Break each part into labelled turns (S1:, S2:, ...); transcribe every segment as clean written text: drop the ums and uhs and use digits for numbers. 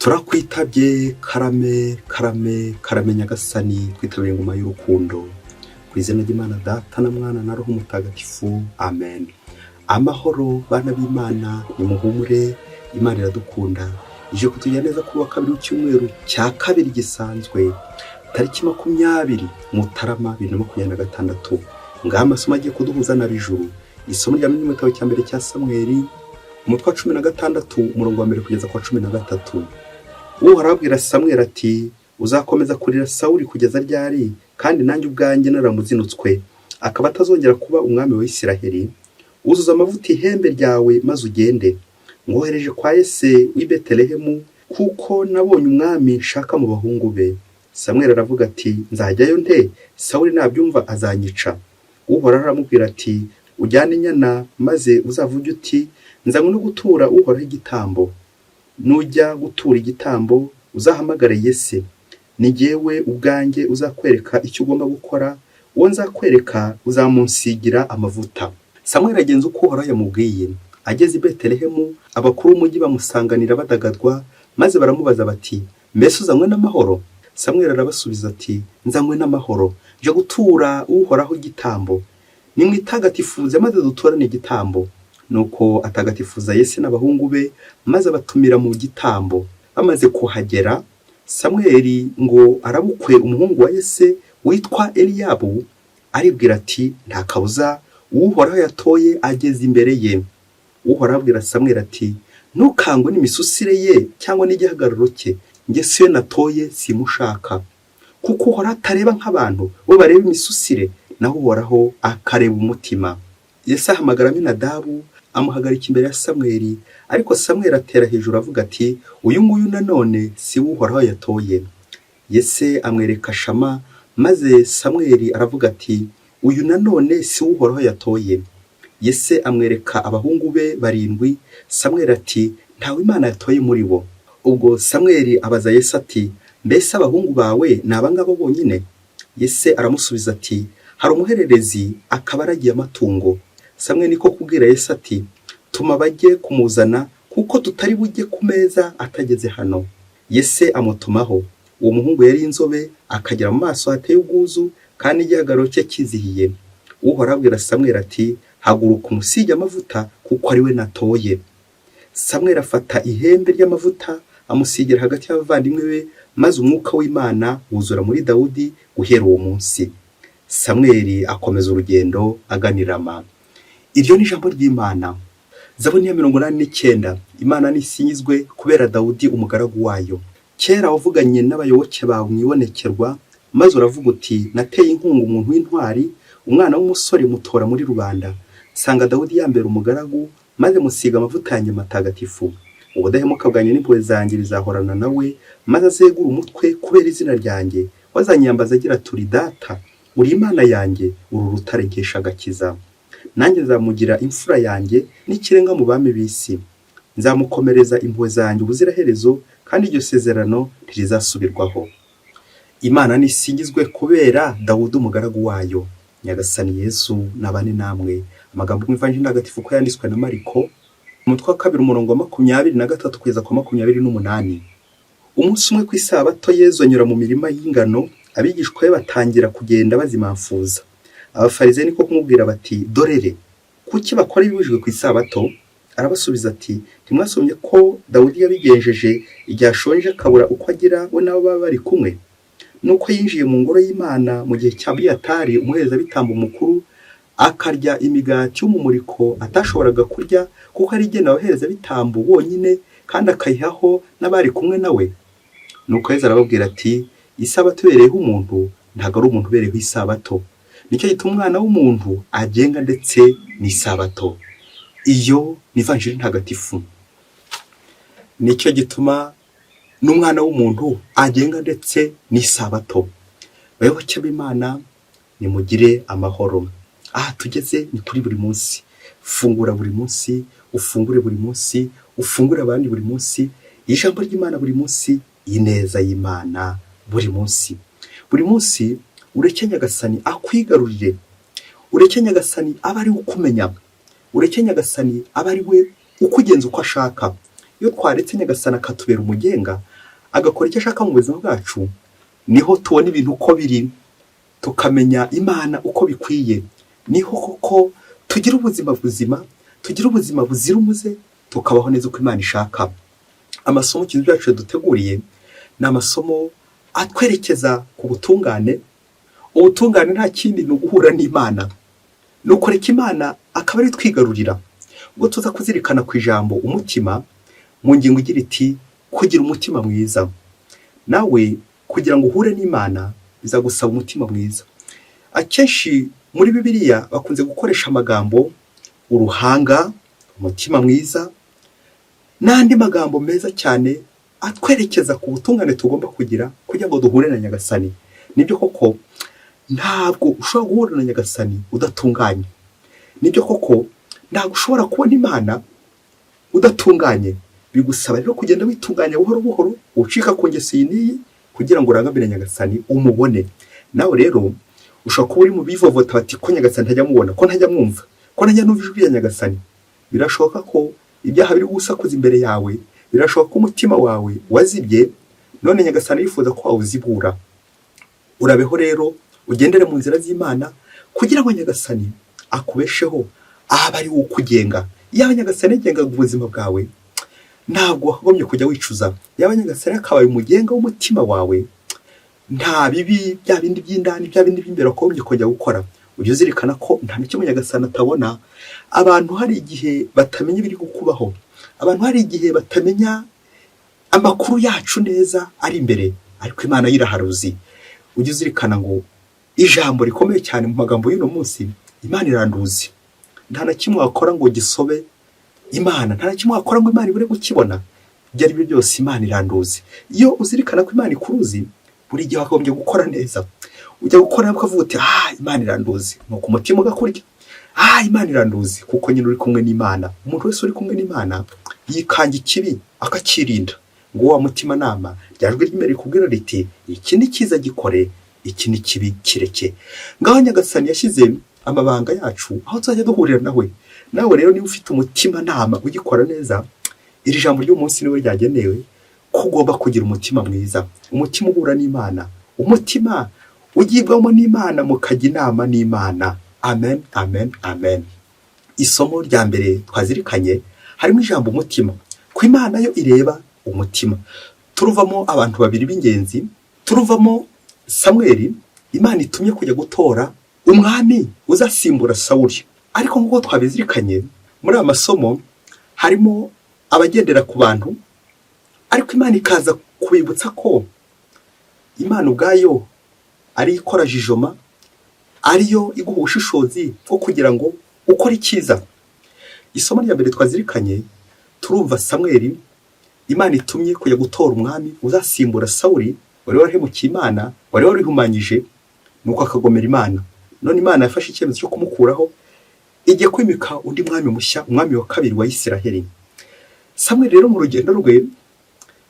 S1: Turakwitabye, karame, karame, karame Nyagasani, twitabiriye ingoma y'urukundo. Ku izina ry'Imana Data na Mwana na Roho Mutagatifu, amen. Amahoro bana b'Imana, nimuhumure, Imana iradukunda. Ije kutugira neza kuri wa kabiri w'icyumweru cya kabiri gisanzwe, tariki 20 Mutarama 2026. Ngaha amasomo agiye kuduhuza n'ab'ijuru. Isomo rya mbere mu gitabo cya mbere cya Samweli, umutwe wa 16, umurongo wa mbere kugeza ku wa 13. Uhoraho abwira Samweli ati: "Uzakomeza kurira Sawuli kugeza ryari, kandi nanjye ubwanjye naramuzinutswe, akaba atazongera kuba umwami wa Isiraheli? Uzuza amavuta ihembe ryawe maze ugende. Ngohereje kwa Yese w'i Betelehemu, kuko nabonye umwami nshaka mu bahungu be." Samweli aravuga ati: "Nzajyayo nte? Sawuli nabyumva azanyica." Uhoraho aramubwira ati: "Ujyane inyana, maze uzavuge uti: 'Nzanywe no gutura Uhoraho igitambo.' Nujya gutura igitambo, uzahamagare Yese. Ni jyewe ubwanjye uzakwereka icyo ugomba gukora. Uwo nzakwereka uzamunsigira amavuta." Samweli agenza uko Uhoraho yamubwiye. Ageze i Betelehemu, abakuru b'umujyi bamusanganira badagadwa, maze baramubaza bati: "Mbese uzanywe n'amahoro?" Samweli arabasubiza ati: "Nzanywe n'amahoro, nje gutura Uhoraho igitambo. Nimwitagatifuze maze duturane igitambo." Nuko atagatifuza Yese n'abahungu be, maze abatumira mu gitambo. Bamaze kuhagera, Samweli ngo arabukwe umuhungu wa Yese witwa Eliyabu, aribwira ati: "Nta kabuza Uhoraho yatoye ageze imbere ye." Uhoraho abwira Samweli ati: "Ntukangwe n'imisusire ye cyangwa n'igihagararo cye. Njye siyo natoye, simushaka. Kuko Uhoraho atareba nk'abantu, bo bareba imisusire, naho Uhoraho akareba umutima." Yese ahamagara Aminadabu, amuhagarika imbere ya Samweli. Ariko Samweli atera hejuru avuga ati: "Uyu nguyu nanone si we Uhoraho yatoye." Yese amwereka Shama, maze Samweli aravuga ati: "Uyu nanone si we Uhoraho yatoye." Yese amwereka abahungu be barindwi. Samweli ati: "Ntawe Imana yatoye muri bo." Ubwo Samweli abaza Yese ati: "Mbese abahungu bawe ni abangaba bonyine?" Yese aramusubiza ati: "Hari umuhererezi, akaba aragiye amatungo." Samweli niko kubwira Yese ati: "Tuma bajye kumuzana, kuko tutari bujye ku meza atageze hano." Yese amutumaho. Uwo muhungu yari inzobe, akagira mu maso hateye ubwuzu, kandi igihagararo cye kizihiye. Uhoraho abwira Samweli ati: "Haguruka umusige amavuta, kuko ari we natoye." Samweli afata ihembe ry'amavuta, amusigira hagati y'abavandimwe be, maze umwuka w'Imana wuzura muri Dawudi guhera uwo munsi. Samweli akomeza urugendo agana i Rama. Iryo ni ijambo ry'Imana. Zaburi ya 89. Imana nisingizwe kubera Dawudi umugaragu wayo. Kera wavuganye n'abayoboke bawe mu ibonekerwa, maze uravuga uti: "Nateye inkunga umuntu w'intwari, umwana w'umusore mutora muri rubanda. Nsanga Dawudi yambera umugaragu, maze musiga amavuta yanjye matagatifu. Ubudahemuka bwanjye n'impuhwe zanjye bizahorana nawe, maze azegure umutwe kubera izina ryanjye. Wazanyambaza agira ati: 'Uri Data, uri Imana yanjye, uri urutare nkesha agakiza.' Nanjye nzamugira imfura yanjye n'ikirenga mu bami b'isi. Nzamukomereza impuhwe zanjye ubuziraherezo, kandi iryo sezerano ntirizasubirwaho." Imana nisingizwe kubera Dawudi umugaragu wayo. Nyagasani Yesu nabane namwe. Amagambo mu Ivanjiri ntagatifu uko yanditswe na Mariko, umutwe wa kabiri, umurongo wa 23 kugeza ku 28. Umunsi umwe ku isabato, Yezu anyura mu mirima y'ingano, abigishwa be batangira kugenda bazimamfuza. Abafarizeyi niko kumubwira bati: "Dorere, kuki bakora ibibujijwe ku isabato?" Arabasubiza ati: "Ntimwasomye ko Dawudi yabigenjeje igihe ashonje, akabura uko agira, we n'abo baba bari kumwe? Nuko yinjiye mu ngoro y'Imana mu gihe cya Abiyatari umuherezabitambo mukuru, akarya imigati y'umumuriko atashoboraga kurya, kuko ari igenewe abaherezabitambo bonyine, kandi akayihaho n'abari kumwe nawe." Nuko Yezu arababwira ati: "Isabato ibereyeho umuntu, ntabwo ari umuntu ubereyeho isabato. Nicyo gituma Umwana w'umuntu agenga ndetse n'isabato." Iyo ni Ivanjiri ntagatifu. Nicyo gituma n'Umwana w'umuntu agenga ndetse n'isabato. Bayoboke b'Imana, nimugire amahoro. Aha tugeze ni kuri buri munsi. Fungura buri munsi, ufungure buri munsi, ufungure abandi buri munsi, ijambo ry'Imana buri munsi, ineza y'Imana buri munsi. Buri munsi ureke Nyagasani akwigarurire, ureke Nyagasani abe ari we ukumenya, ureke Nyagasani abe ari we ukugenza uko ashaka. Iyo twaretse Nyagasani akatubera umugenga. agakora icyo ashaka mu buzima bwacu, niho tubona ibintu uko biri, tukamenya Imana uko bikwiye. Niho koko tugira ubuzima buzima, tugira ubuzima buzira umuze, tukabaho neza uko Imana ishaka. Amasomo Kiliziya yacu yaduteguriye ni amasomo atwerekeza ku butungane. Ubutungane nta kindi, ni uguhura n'Imana, ni ukureka Imana akaba ari twigarurira. Ubwo tuza kuzirikana ku ijambo umutima, mu ngingo igira iti kugira umutima mwiza. Nawe kugira ngo uhure n'Imana bizagusaba umutima mwiza. Akenshi muri Bibiliya bakunze gukoresha amagambo uruhanga, umutima mwiza n'andi magambo meza cyane atwerekeza ku butungane tugomba kugira kugira ngo duhure na Nyagasani. Nibyo koko, ntabwo ushobora guhura na Nyagasani udatunganye. Nibyo koko, ntabwo ushobora kubona Imana udatunganye. Bigusaba rero kugenda witunganya buhoro buhoro, ucika ku ngeso iyi n'iyi, kugira ngo urangamire Nyagasani umubone. Nawe rero ushobora kuba uri mu bivovota bati ko Nyagasani ntajya amubona, ko ntajya amwumva, ko ntajya numva ijwi rya Nyagasani. Birashoboka ko ibyaha biri gusakuza imbere yawe, birashoboka ko umutima wawe wazibye, none Nyagasani yifuza ko wawuzibura. Urabeho rero, ugendere mu nzira z'Imana kugira ngo Nyagasani akubesheho, abe ari we ukugenga. Yaba Nyagasani yagengaga ubuzima bwawe, ntabwo wakagombye kujya wicuza. Yaba Nyagasani akabaye umugenga w'umutima wawe, nta bibi bya bindi by'indani, bya bindi by'imbere wakagombye kujya gukora. Ujye uzirikana ko nta na kimwe Nyagasani atabona. Abantu hari igihe batamenya ibiri kukubaho, abantu hari igihe batamenya amakuru yacu neza ari imbere, ariko Imana yo iraharuzi. Ujye uzirikana ngo ijambo rikomeye cyane mu magambo y'uno munsi: Imana iranduzi. Nta na kimwe wakora ngo gisobe Imana, nta na kimwe wakora ngo Imana ibure gukibona. Ibyo ari byo byose, Imana iranduzi. Iyo uzirikana ko Imana ikuruzi, buri gihe wakagombye gukora neza. Ujya gukora ukavuga uti: "Ah, Imana iranduzi." Nuko umutima ugakurya: "Ah, Imana iranduzi," kuko nyine uri kumwe n'Imana. Umuntu wese uri kumwe n'Imana yikanga ikibi akakirinda. Ngo wa mutimanama, rya jwi ry'imbere rikubwira riti: "Iki ni cyiza, gikore; iki ni kibi, kireke." Ngaho Nyagasani yashyize amabanga yacu aho tuzajya duhurira nawe. Nawe rero niba ufite umutimanama ugikora neza, iri jambo ry'umunsi niwe ryagenewe, ko ugomba kugira umutima mwiza, umutima uhura n'Imana, umutima ugibwamo n'Imana, mukajya inama n'Imana. Amen, amen, amen. Isomo rya mbere twazirikanye harimo ijambo umutima, ko Imana yo ireba umutima. Turuvamo abantu babiri b'ingenzi. Turuvamo Samweli, Imana itumye kujya gutora umwami uzasimbura Sawuli. Ariko nk'uko twabizirikanye muri aya masomo, harimo abagendera ku bantu, ariko Imana ikaza kubibutsa ko Imana ubwayo ari ikora jijoma, ariyo iguha ubushishozi bwo kugira ngo ukore icyiza. Isomo rya mbere twazirikanye, turumva Samweli Imana itumye kujya gutora umwami uzasimbura Sawuli wari warahemukiye Imana, wari warihumanyije, nuko akagomera Imana. None Imana yafashe icyemezo cyo kumukuraho, igiye kwimika undi mwami mushya, umwami wa kabiri wa Isiraheli. Samweli rero mu rugendo rwe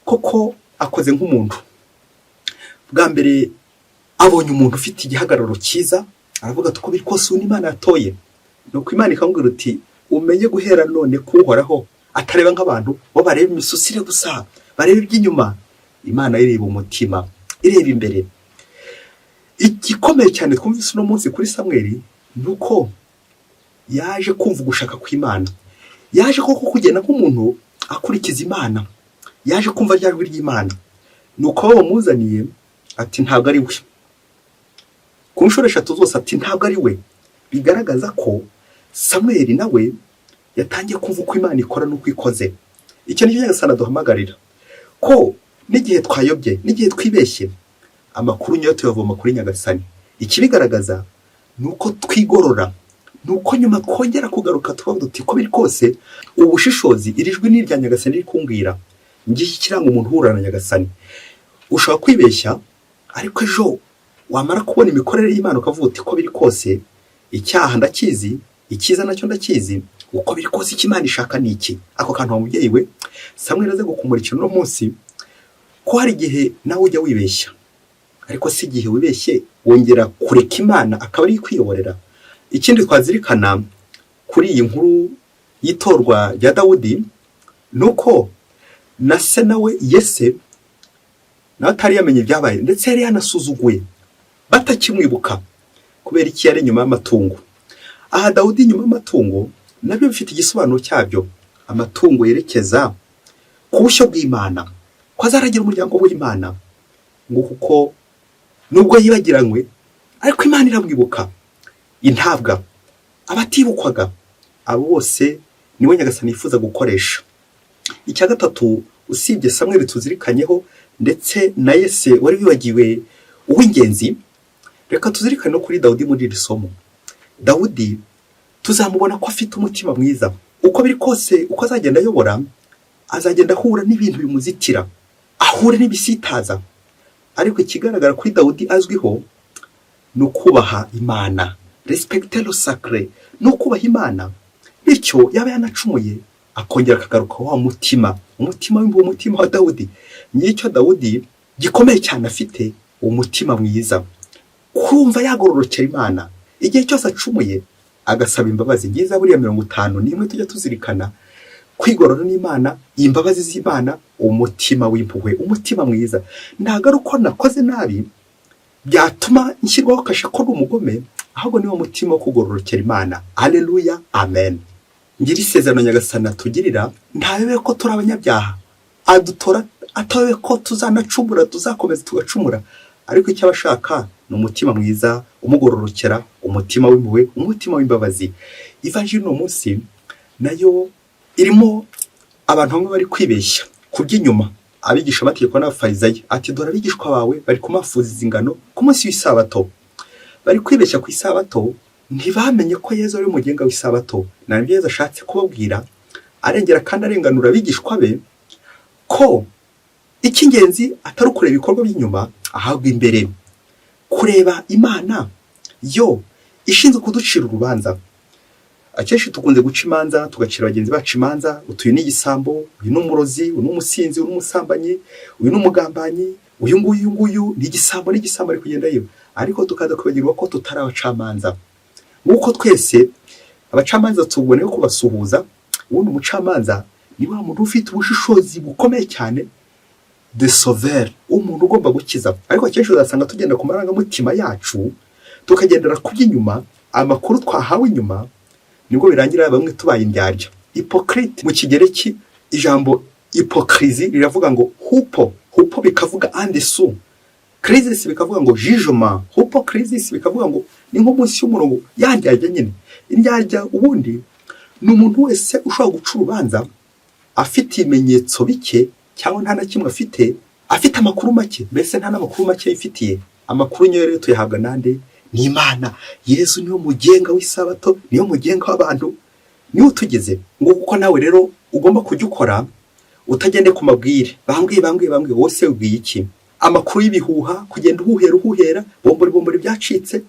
S1: koko akoze nk'umuntu. Bwa mbere abonye umuntu ufite igihagararo cyiza, aravuga ati: "Uko biri kose uyu ni Imana yatoye." Nuko Imana ikamubwira uti: "Umenye guhera none kuwuhoraho atareba nk'abantu, bo bareba imisusire gusa, bareba iby'inyuma. Imana ireba umutima, ireba imbere." Igikomeye cyane twumvise uno munsi kuri Samweli ni uko yaje kumva ugushaka kw'Imana, yaje koko kugenda nk'umuntu akurikiza Imana, yaje kumva rya jwi ry'Imana. Ni uko bamuzaniye, ati: "Ntabwo ari we." Ku nshuro eshatu zose ati: "Ntabwo ari we." Bigaragaza ko Samweli nawe yatangiye kumva uko Imana ikora n'uko ikoze. Icyo nicyo Nyagasani aduhamagarira, ko n'igihe twayobye, n'igihe twibeshye, amakuru nyayo tuyavoma kuri Nyagasani. Ikibigaragaza ni uko twigorora, ni uko nyuma twongera kugaruka tukavuga duti: "Ko biri kose ubushishozi, iri jwi ni irya Nyagasani riri kumbwira." Ngiki kiranga umuntu uhura na Nyagasani. Ushobora kwibeshya, ariko ejo wamara kubona imikorere y'Imana ukavuga uti: "Ko biri kose icyaha ndakizi, icyiza nacyo ndakizi, uko biri kose icyo Imana ishaka ni iki." Ako kantu, wa mubyeyi we, Samweli aze gukumurikira uno munsi, ko hari igihe nawe ujya wibeshya, ariko si igihe wibeshye wongera kureka Imana akaba ariyo ikwiyoborera. Ikindi twazirikana kuri iyi nkuru y'itorwa rya Dawudi ni uko na se nawe Yese Nawe atari yamenye ibyabaye, ndetse yari yanasuzuguye, batakimwibuka. Kubera iki? Yari inyuma y'amatungo. Aha Dawudi inyuma y'amatungo nabyo bifite igisobanuro cyabyo. Amatungo yerekeza ku bushyo bw'Imana, ko azaragira umuryango w'Imana, ngo kuko nubwo yibagiranywe ariko Imana iramwibuka. Intabwa, abatibukwaga, abo bose niwe Nyagasani yifuza gukoresha. Icya gatatu, usibye Samweli tuzirikanyeho ndetse na Yese wari wibagiwe uw'ingenzi, reka tuzirikane no kuri Dawudi muri iri somo. Dawudi tuzamubona ko afite umutima mwiza. Uko biri kose, uko azagenda ayobora, azagenda ahura n'ibintu bimuzitira, ahure n'ibisitaza, ariko ikigaragara kuri Dawudi azwiho ni ukubaha Imana, respecter le sacré, ni ukubaha Imana. Bityo yaba yanacumuye akongera akagaruka wa mutima, umutima w'impuhwe, umutima wa Dawudi. Ngicyo Dawudi gikomeye cyane afite, umutima mwiza, kumva yagororokera Imana igihe cyose acumuye agasaba imbabazi. Ngiza buriya 51 tujya tuzirikana, kwigorora n'Imana, imbabazi z'Imana, umutima w'impuhwe, umutima mwiza. Ntabwo ari uko nakoze nabi byatuma nshyirwaho kashe ko ari umugome, ahubwo niwo mutima wo kugororokera Imana. Aleluya, amen. Ngira isezerano Nyagasani atugirira, ntayobe ko turi abanyabyaha, adutora atayobe ko tuzanacumura, tuzakomeza tugacumura, ariko icyo aba ashaka ni umutima mwiza umugororokera, umutima w'impuhwe, umutima w'imbabazi. Ivanjiri uno munsi nayo irimo abantu bamwe bari kwibeshya ku by'inyuma, abigisha amategeko n'Abafarizayi, ati: "Dore abigishwa bawe bari kumafuza ingano ku munsi w'isabato." Bari kwibeshya ku isabato, ntibamenye ko Yezu ari umugenga w'isabato. Nabyo Yezu ashatse kubabwira, arengera kandi arenganura abigishwa be, ko icy'ingenzi atari ukureba ibikorwa by'inyuma, ahubwo imbere, kureba Imana yo ishinzwe kuducira urubanza. Akenshi tukunze guca imanza, tugacira bagenzi bacu imanza, utu: "Uyu ni igisambo, uyu ni umurozi, uyu ni umusinzi, uyu ni umusambanyi, uyu ni umugambanyi, uyu nguyu, uyu nguyu ni igisambo, n'igisambo ari kugenda yiba." Ariko tukaza kwibagirwa ko tutari abacamanza. Nk'uko twese abacamanza tuboneye kubasuhuza, ubundi umucamanza ni wa muntu ufite ubushishozi bukomeye cyane, de sauveur, umuntu ugomba gukiza. Ariko akenshi uzasanga tugenda ku marangamutima yacu, tukagendera ku by'inyuma, amakuru twahawe inyuma, nibwo birangira bamwe tubaye indyarya, hypocrite. Mu Kigereki ijambo hypocrisie riravuga ngo hupo, hupo bikavuga en dessous, crisis bikavuga ngo jugement, hypocrisis bikavuga ngo ni nko munsi y'umurongo, ya ndyarya nyine. Indyarya ubundi ni umuntu wese ushobora guca urubanza afite ibimenyetso bike cyangwa nta na kimwe afite, afite amakuru make, mbese nta n'amakuru make yifitiye. Amakuru nyayo rero tuyahabwa nande? Ni Imana. Yezu niwe mugenga w'isabato, niwe mugenga w'abantu, niwe utugeze ngo kuko nawe rero ugomba kujya ukora utagende ku mabwire, bambwiye, bambwiye, bambwiye. Wowe se ubwiye iki? Amakuru y'ibihuha, kugenda uhuhera uhuhera, bombori bombori byacitse,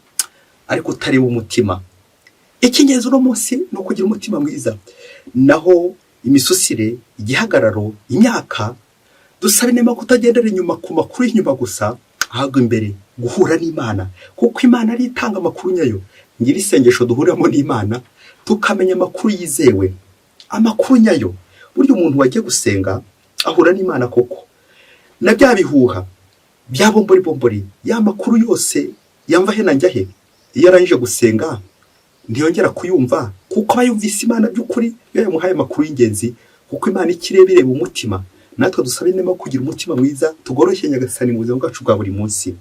S1: ariko utareba umutima. Icy'ingenzi uno munsi ni ukugira umutima mwiza, naho imisusire, igihagararo, imyaka, dusaba inema kutagendera inyuma ku makuru y'inyuma gusa, ahubwo imbere guhura n'Imana, kuko Imana ari itanga amakuru nyayo. Ngira isengesho duhuriramo n'Imana, tukamenya amakuru yizewe, amakuru nyayo. Burya umuntu wagiye gusenga ahura n'Imana koko, na bya bihuha bya bombori bombori, ya makuru yose yamva he na njya he, iyo arangije gusenga ntiyongera kuyumva, kuko aba yumvise Imana by'ukuri iyo yamuhaye amakuru y'ingenzi, kuko Imana ikireba ireba umutima. Natwe dusaba inema kugira umutima mwiza, tugoroshye Nyagasani mu buzima bwacu bwa buri munsi.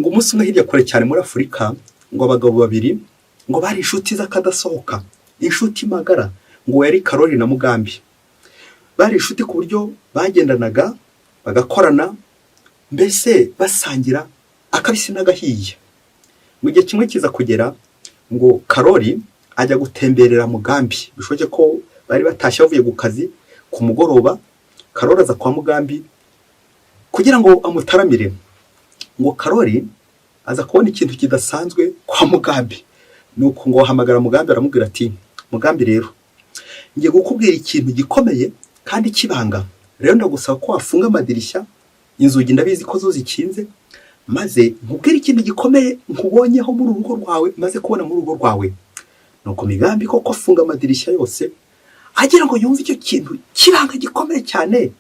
S1: Ngo umunsi umwe hirya kure cyane muri Afurika, ngo abagabo babiri ngo bari inshuti z'akadasohoka, inshuti magara, ngo yari Karori na Mugambi. Bari inshuti ku buryo bagendanaga, bagakorana, mbese basangira akabisi n'agahiye. Mu gihe kimwe kiza kugera, ngo Karori ajya gutemberera Mugambi. Bishoboke ko bari batashye bavuye ku kazi ku mugoroba, Karori aza kwa Mugambi kugira ngo amutaramire. Ngo Karori aza kubona ikintu kidasanzwe kwa Mugambi, nuko ngo ahamagara Mugambi, aramubwira ati: "Mugambi rero, ngiye kukubwira ikintu gikomeye kandi kibanga. Rero ndagusaba ko wafunga amadirishya, inzugi ndabizi ko zo zikinze, maze nkubwire ikintu gikomeye nkubonyeho muri urugo rwawe, maze kubona muri urugo rwawe." Nuko Migambi koko afunga amadirishya yose, agira ngo yumve icyo kintu kibanga gikomeye cyane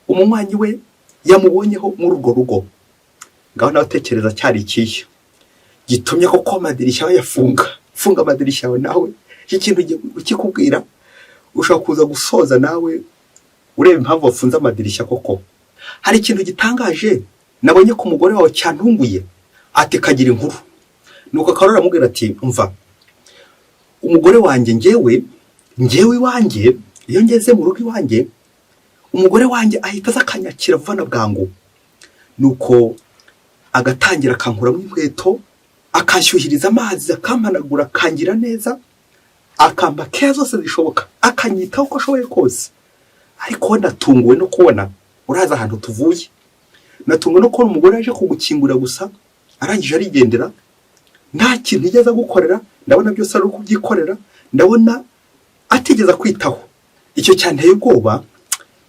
S1: umunywanyi we Yamubonyeho muri urwo rugo. Ngaho nawe tekereza, cyari ikihe gitumye koko amadirishya bayafunga? Funga amadirishya yawe nawe. Iki kintu ukikubwira, ushobora kuza gusoza nawe ureba impamvu wafunze amadirishya koko. "Hari ikintu gitangaje nabonye ku mugore wawe cyantunguye." Ati: "Kagira inkuru." Nuko Karori aramubwira ati: "Umva, umugore wanjye, ngewe iwanjye, iyo ngeze mu rugo iwanjye, umugore wanjye ahita aza akanyakira vuba na bwangu, nuko agatangira akankuramo inkweto, akanshyuhiriza amazi, akampanagura, akangira neza, akampa keya zose zishoboka, akanyitaho uko ashoboye kose. Ariko natunguwe no kubona, uraza ahantu tuvuye, natunguwe no kubona umugore aje kugukingura gusa, arangije arigendera, nta kintu yigeze agukorera. Ndabona byose ari ukubyikorera, ndabona atigeze akwitaho. Icyo cyanteye ubwoba.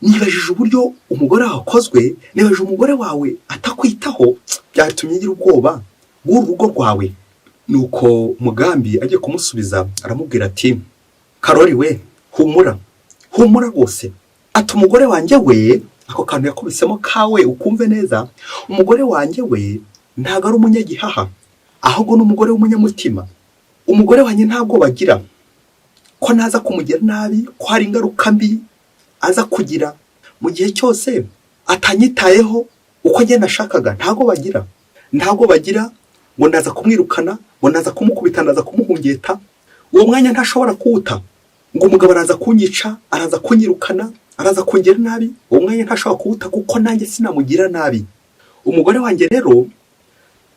S1: Nibajije uburyo umugore wawe akozwe, nibajije umugore wawe atakwitaho, byatumye ngira ubwoba bw'uru rugo rwawe." Nuko Mugambi agiye kumusubiza, aramubwira ati: "Karori we, humura, humura rwose." Ati: "Umugore wanjye we," ako kantu yakubisemo kawe ukumve neza, "umugore wanjye we ntabwo ari umunyagihaha, ahubwo ni umugore w'umunyamutima. Umugore wanjye ntabwo bagira ko naza kumugira nabi, ko hari ingaruka mbi aza kugira mu gihe cyose atanyitayeho uko njye nashakaga. Ntabwo bagira ngo ndaza kumwirukana, ngo ndaza kumukubita, ndaza kumuhungeta. Uwo mwanya ntashobora kuwuta ngo umugabo araza kunyica, araza kunyirukana, araza kungira nabi. Uwo mwanya ntashobora kuwuta, kuko nanjye sinamugira nabi. Umugore wanjye rero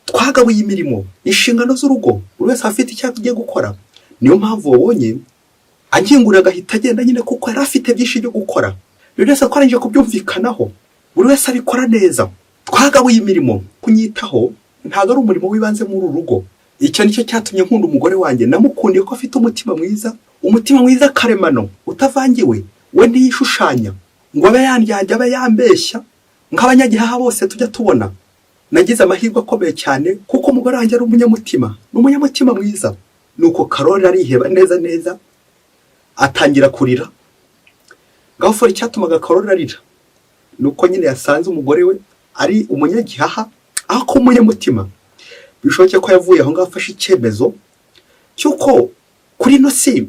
S1: twagabuye imirimo, inshingano z'urugo, buri wese afite icyo agiye gukora. Niyo mpamvu wabonye ankingurira agahita agenda nyine, kuko yari afite byinshi byo gukora. Buri wese twarangije kubyumvikanaho, buri wese abikora neza, twagabuye imirimo. Kunyitaho ntabwo ari umurimo w'ibanze muri uru rugo. Icyo nicyo cyatumye nkunda umugore wanjye. Namukundiye ko afite umutima mwiza, umutima mwiza karemano utavangiwe. We ntiyishushanya ngo abe yandyarya, abe yambeshya nk'abanyagihaha bose tujya tubona. Nagize amahirwe akomeye cyane kuko umugore wanjye ari umunyamutima, ni umunyamutima mwiza." Nuko Karori ariheba neza neza, atangira kurira. Ngaho fora, icyatumaga Karori arira ni uko nyine yasanze umugore we ari umunyagihaha aho kuba umunyamutima. Bishoboke ko yavuye aho ngaho afashe icyemezo cy'uko kuri ino si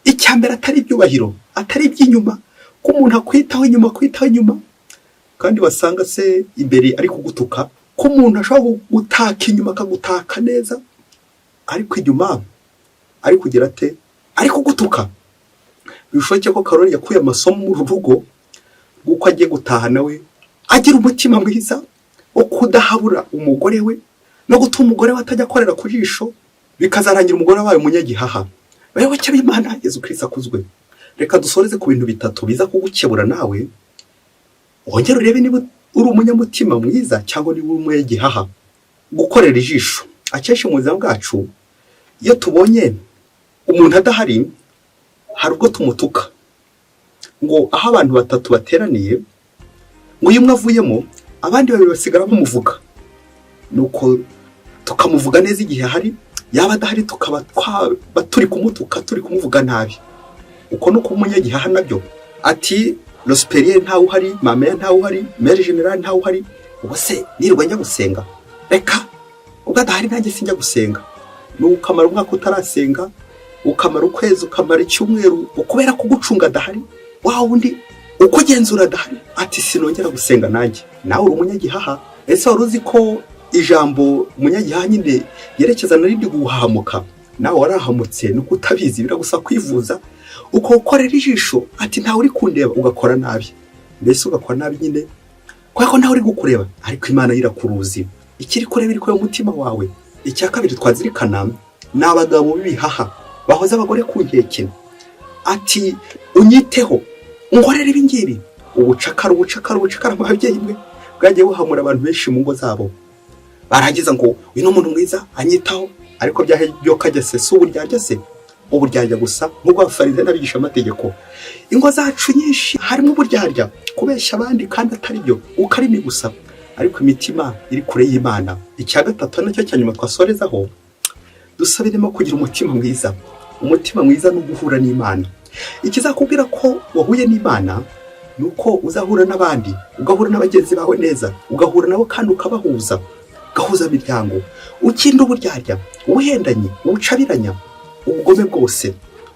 S1: icya mbere atari ibyubahiro, atari iby'inyuma, ko umuntu akwitaho inyuma, akwitaho inyuma, kandi wasanga se imbere ari kugutuka, ko umuntu ashobora gutaka inyuma akagutaka neza, ariko inyuma ari kugira ate? Ari kugutuka. Bishoboke ko Karori yakuye amasomo mu rugo rw'uko agiye gutaha nawe agira umutima mwiza wo kudahabura umugore we no gutuma umugore we atajya akorera ku jisho, bikazarangira umugore wabaye umunyagihaha. Bayoboke b'Imana, Yezu Kristo akuzwe. Reka dusoreze ku bintu bitatu biza kugukebura nawe, wongere urebe niba uri umunyamutima mwiza cyangwa niba uri umunyagihaha. Gukorera ijisho. Akenshi mu buzima bwacu, iyo tubonye umuntu adahari, hari ubwo tumutuka. Ngo aho abantu batatu bateraniye, ngo iyo umwe avuyemo, abandi babiri basigara bamuvuga. Nuko tukamuvuga neza igihe ahari, yaba adahari tukaba twaba turi kumutuka, turi kumuvuga nabi. Uko no kuba umunyagihaha nabyo. Ati: "Le supérieur ntawe uhari, mama ntawe uhari, mère générale ntawe uhari, ubu se nirirwa njya gusenga? Reka, ubwo adahari nanjye sinjya gusenga." Ni ukamara umwaka utarasenga, ukamara ukwezi, ukamara icyumweru, ukubera kugucunga adahari, wa wundi ukugenzura adahari. Ati: "Sinongera gusenga nanjye." Nawe uri umunyagihaha. Ese wari uzi ko ijambo umunyagihaha nyine yerekeza narindi guhahamuka? Nawe warahamutse, nuko utabizi, biragusaba kwivuza. Uko ukorera ijisho, ati: "Ntawe uri kundeba," ugakora nabi, mbese ugakora nabi nyine kubera ko ntawe uri kukureba, ariko Imana yo irakuruzi, ikiri kureba, iri kureba umutima wawe. Icya kabiri twazirikana ni abagabo b'ibihaha bahoza abagore ku nkeke. Ati: "Unyiteho, unkorere ibi ngibi." Ubucakara, ubucakara, ubucakara mu babyeyi mwe bwagiye buhamura abantu benshi mu ngo zabo. Barangiza ngo: "Uyu ni umuntu mwiza, anyitaho." Ariko byahe byo kajya se? Si uburyarya se? Uburyarya gusa nk'ubwo Abafarisayo n'abigishamategeko. Ingo zacu nyinshi harimo uburyarya, kubeshya abandi kandi atari byo, ukarimi gusa, ariko imitima iri kure y'Imana. Icya gatatu, nacyo cya nyuma twasorezaho, dusabiremo kugira umutima mwiza. Umutima mwiza ni uguhura n'Imana. Ikizakubwira ko wahuye n'Imana ni Ni uko uzahura n'abandi, ugahura na bagenzi bawe neza, ugahura nabo kandi ukabahuza, ugahuza imiryango, ukinda uburyarya, ubuhendanyi, ubucabiranya, ubugome bwose,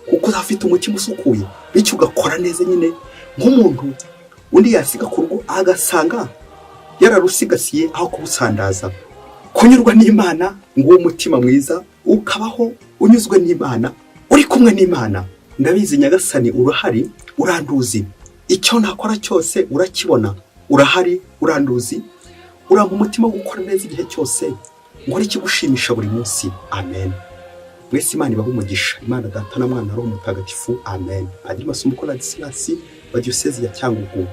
S1: kuko uzafite umutima usukuye, bityo ugakora neza nyine nk'umuntu undi yasiga ku rugo agasanga yararusigasiye aho kubusandaza. Kunyurwa n'Imana, nguwo umutima mwiza, ukabaho unyuzwe n'Imana, uri kumwe n'Imana. Ndabizi Nyagasani urahari, uranduzi, icyo nakora cyose urakibona, urahari, uranduzi, urampa umutima wo gukora neza igihe cyose, nkora ikigushimisha buri munsi. Amen. Mwese Imana ibahe umugisha. Imana Data na Mwana, Roho Mutagatifu. Amen. Padiri Masumbuko Ladislas wa Diyosezi ya Cyangugu.